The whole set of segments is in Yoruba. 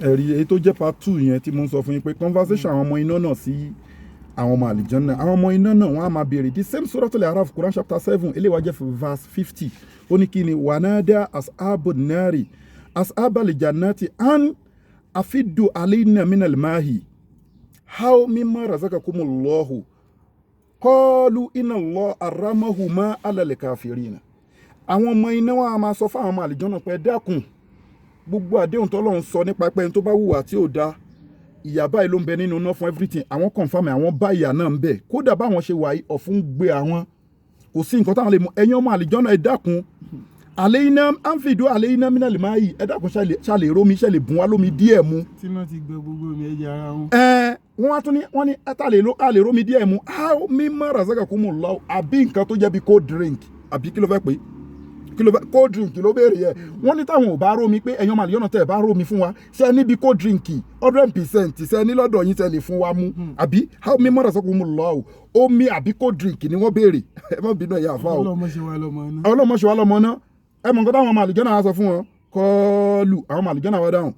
Ẹ̀rí èyí tó jẹ́ part two yẹn tí mo ń sọ fún yín pé conversation àwọn ọmọ iná náà sí àwọn ọmọ àlìjánná, àwọn ọmọ iná náà, wọ́n á máa béèrè the same Suratul Araf, Quran chapter 7, eléyìí wá jẹ́ verse 50. Ó ní kí ni? Wanada ashabun nari ashabal jannati an afidu alayna minal mahi aw mimma razaqakumullahu qalu inna Allah harramahuma alal kafirina. Àwọn ọmọ iná wọn a máa sọ fún àwọn ọmọ àlìjánná pé, ẹ dákun, gbogbo àdéhùn tọ́lọ́run sọ nípa pé ẹni tó bá hùwà tí ò da, ìyà báyìí ló ń bẹ nínú iná fún everything, àwọn confirm, àwọn bá ìyà náà ń bẹ. Kódà báwọn ṣe wà yìí, ọ̀fun gbé àwọn, kò sí nǹkan táwọn lè mú. Ẹ̀yin ọmọ àlìjánná, ẹ dákun, àlẹ́ iná ànfìdó àlẹ́ iná mínàlì máa yìí, ẹ dákun, ṣàlè rómi, ṣàlè bùn wá lómi díẹ̀ mu. Tí náà ti gbẹ gbogbo omi ẹ̀jẹ̀ ara wọn. Ẹ wọ́n wá tún ní, wọ́n ní ata lè lo a lè rómi díẹ̀ mu, aw mimma razaqakumullahu, àbí nǹkan tó jẹ́ bí cold drink, àbí kí ló fẹ́ pé, kí ló fẹ́, cold drink ló béèrè yẹ. Wọ́n ní táwọn ò bá rómi, pé ẹ̀yin ọmọ àlìjọ́nà, tẹ̀ bá rómi fún wa, ṣe níbi cold drink 100% ṣe ní lọ́dọ̀ yín tẹ̀ lè fún wa mú, àbí aw mimma razaqakumullahu, omi àbí cold drink ni wọ́n béèrè. Ẹ má bínú, ẹ̀yà àfa o. Ọlọ́mọ ṣe wá lọ́mọ náà. Ọlọ́mọ ṣe wá lọ́mọ náà. Ẹ mọ̀ nǹkan táwọn ọmọ àlìjọ́nà á sọ fún wọn? Kọ́ọ̀lù àwọn ọmọ àlìjọ́nà wá dáhùn,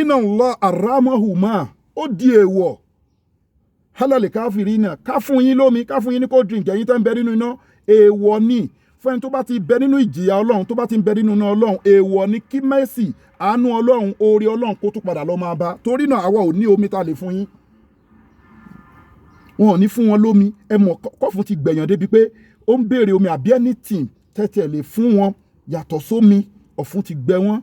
inna Allah harramahuma, ó di èèwọ̀, alal kafirina, ká fún yín lómi, ká fún yín ní cold drink, ẹ̀yin tẹ́ ń bẹ nínú iná. Èèwọ̀ ni fún ẹni tó bá ti bẹ nínú ìjìyà Ọlọ́run, tó bá ti ń bẹ nínú iná Ọlọ́run, èèwọ̀ ni kí mercy, àánú Ọlọ́run, oore Ọlọ́run kó tún padà lọ máa bá. Torí náà, àwa ò ní omi tá a lè fún yín. Wọn ò ní fún wọn lómi. Ẹ mọ̀, kọ́fun ti gbẹ̀yàn débi pé ó ń béèrè omi àbí anything tẹ́tẹ̀ lè fún wọn yàtọ̀ sómi, ọ̀fun ti gbẹ wọ́n.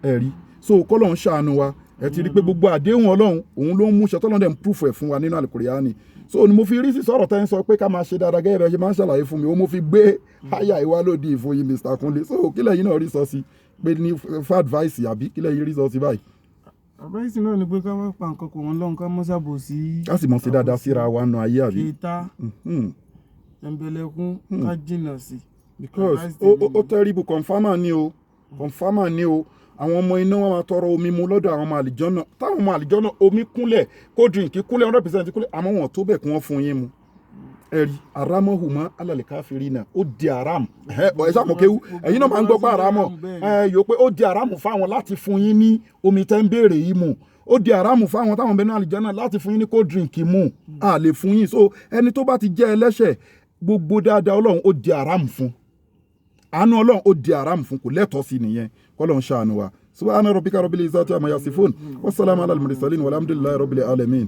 Ẹ̀rí so, kọ́lọ́run ṣàánú wa. Ẹ ti rí i pé gbogbo àdéhùn Ọlọ́run, òun ló ń mú ṣe, tọ́lọ́run dẹ̀ ń proof ẹ̀ fún wa nínú Àlùkùránì. So ni mo fi rí sí sọ̀rọ̀ tẹ́ ń sọ pé ká máa ṣe dáadáa, gẹ́gẹ́ bẹ́ẹ̀ ṣe máa ń ṣàlàyé fún mi, ó mo fi gbé àyà ìwá lòdì ìfòyín, Mr. Kunle. So kí lẹ̀yin náà rí sọ sí pé ní fún advice, àbí kí lẹ̀yin rí sọ sí báyìí? Advice náà ni pé ká má pa nǹkan pọ̀ mọ́ Ọlọ́run, ká má ṣàbòsí. Ká sì mọ̀ sí dáadáa síra wa nù ayé, àbí? Kéta, tẹ̀m̀bẹ̀lẹ̀kún, ká jìnnà sí. Because Advice ó tèmi ó nìyẹn. terrible, confirmer ni o, confirmer ni o. Àwọn ọmọ iná, wọn máa tọrọ omi mu lọ́dọ̀ àwọn ọmọ àlìjọ́nà. Táwọn ọmọ àlìjọ́nà, omi kúnlẹ̀, cold drink kúnlẹ̀, 100% kúnlẹ̀, àmọ́ wọn tó bẹ̀ kí wọ́n fún yín mu. Ẹ̀rí harramahuma alal kafirina, ó di haram. Ẹ ẹ sàmọ̀ kéwú, ẹ̀yin náà máa ń gbọ́ pé haramọ̀ ẹ yóò pé ó di haram fáwọn láti fún yín ní omi tẹ́ ń béèrè yìí mu. Ó di haram fáwọn táwọn bẹ ní àlìjọ́nà láti fún yín ní cold drink mu. A lè fún yín. So ẹni tó bá ti jẹ́ ẹlẹ́ṣẹ̀, gbogbo dáadáa Ọlọ́run, ó di haram fún. Àánú Ọlọ́run, ó di haram fún, kò lẹ́tọ̀ọ́ sí nìyẹn. Kọ́lọ́run ṣàánú wa. Subhana rabbika rabbil izzati amma yasifun, wassalamu alal mursalin, walhamdulillahi rabbil alamin.